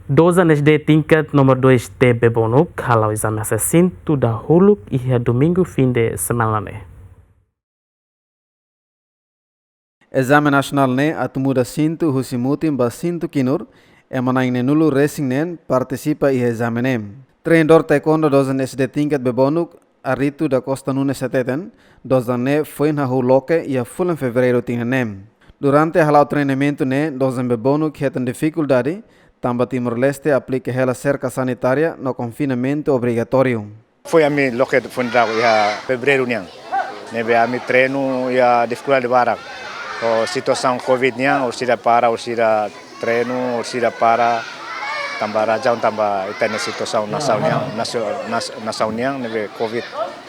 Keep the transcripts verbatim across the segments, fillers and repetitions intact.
Dozan S D tingkat nomor dois de Bebonuk hala'o ezame asesintu dahuluk iha domingu fin de semana ne'e. Ezame nasionál ne'e atu muda sintu husi mutin ba sintu kinur, ema na'in-neenulu resin neen partisipa iha ezame ne'e. Treinadór taekwondo dozan S D tingkat Bebonuk, Arito da Costa Nunes hateten, dozan ne'e foin hahú loke iha fulan Fevereiru tinan ne'e. Durante hala'o treinamentu ne'e, dozan Bebonuk hetan difikuldade, tanba Timor-Leste aplika hela serka sanitária no konfinamentu obrigatóriu. Foin ami loke foin daudaun iha Fevereiru nian. Ne'ebé ami treinu iha difikuldade barak. Ho situasaun covid nian, orsida para, orsida treinu, orsida para, tanba razaun tanba ita-nia situasaun nasaun nian, nasio-, nas-, nasaun nian, ne'ebé covid,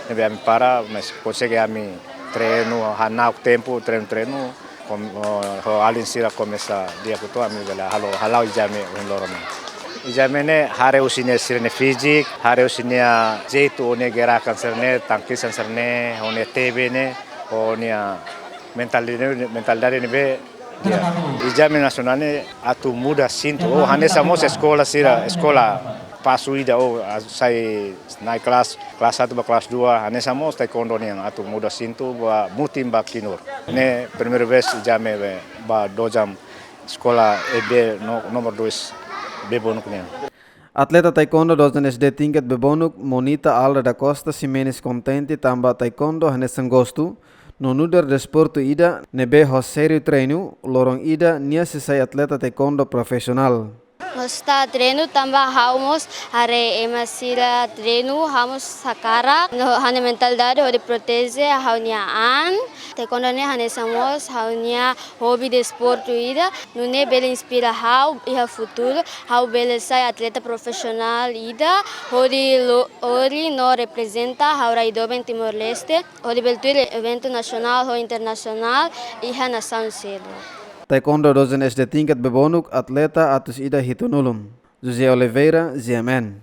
ne'ebé ami para, mas konsege ami treinu, hana'uk tempu, treinu, treinu, kom-, ho, ho alin sira komesa di'ak uitoan ami bele halo, hala'o ezame ohin loron ne'e. Ezame ne'e haree husi nia sira-nia fisik, haree husi nia jeitu, ó-nia gerakan sira-ne'e, tangkisan sira-ne'e, ó-nia T B ne'e, ó-nia mentalidade, mentalidade ne'ebé di'ak. Ezame nasionál ne'e atu muda sintu, ó hanesan mós eskola sira, eskola pasu ida, ó, a, sai naik kelas, kelas satu ba kelas dua, hanesan mós taekwondo nian atu muda sintu ba mutin ba kinur. Ne'e primeira vez ezame be ba dozan eskola E B no, nomor dois Bebonuk nian. Atleta taekwondo dozan S D tingkat Bebonuk, Monita Alda da Costa Ximenes kontente tanba taekwondo hanesan gostu, no nu'udar desportu ida ne'ebé ho sériu treinu, loron ida nia sei sai atleta taekwondo profisionál. Gosta treinu tanba ha'u mós haree ema sira treinu, ha'u mós hakarak, no ha'u-nia mentalidade hodi proteje ha'u-nia an. Taekwondo ne'e hanesan mós ha'u-nia hobi desportu ida, nune'e bele inspira ha'u iha futuru, ha'u bele sai atleta profisionál ida, hodi lo-, lori no reprezenta ha'u rai doben Timor-Leste, hodi bele tuir eventu nasionál ho internasionál iha nasaun seluk. Taekwondo dozan S D tingkat Bebonuk, atleta atus ida hitunulu. José Oliveira, G M N.